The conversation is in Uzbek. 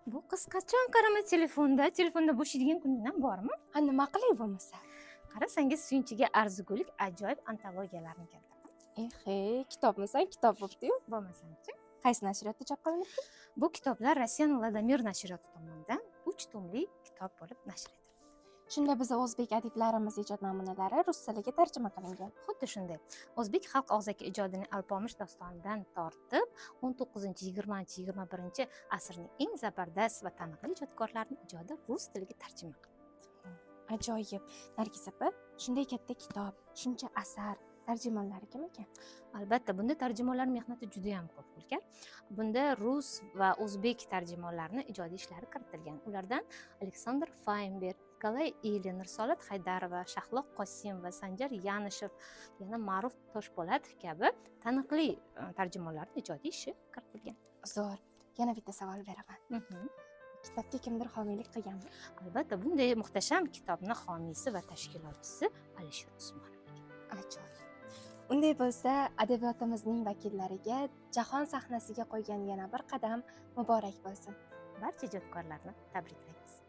Bu qiz qachon qarama telefonda, telefonda bo'shaydigan kuning ham bormi? Ha, nima qilay bo'lmasa? Qara, senga suyunchiga arzigulik ajoyib antologiyalarni keltirdim. Ehe, kitobmisan, kitob bo'pti-yu. Bo'lmasamchi? Qaysi nashriyotda chop qilinibdi? Bu kitoblar Rossiyaning Ladomir nashriyoti tomonidan 3 tomli kitob bo'lib nashr etildi. Shunda biza o'zbek adiblarimiz ijod namunalari rus tiliga tarjima qilingan. Xuddi shunday. O'zbek xalq og'zaki ijodining Alpomish dostonidan tortib 19, 20, 21 asrning eng zabardast va taniqli ijodkorlarining ijodi rus tiliga tarjima qilindi. Ajoyib. Nargiz opa, shunday katta kitob, shuncha asar, tarjimonlari kim ekan? Albatta, bunda tarjimonlar mehnati juda ham ko'p bo'lgan. Bunda rus va o'zbek tarjimonlarini ijodiy ishlari kiritilgan. Ulardan Aleksandr Faynberg, Nikolay Ilin, Risolat Haydarova, Shahlo Qosimova, Sanjar Yanishev, yana Ma'ruf Toshpo'latov kabi taniqli tarjimonlarning ijodiy ishi kiritilgan. Zo'r. Yana bitta savol beraman. Kitobga kimdir homiylik qilganmi? Albatta, bunday muhtasham kitobni homiysi va tashkilotchisi Alisher Usmonov. Ajoyib. Unday bo'lsa, adabiyotimizning vakillariga jahon sahnasiga qo'ygan yana bir qadam muborak bo'lsin. Barcha ijodkorlarni tabriklaymiz.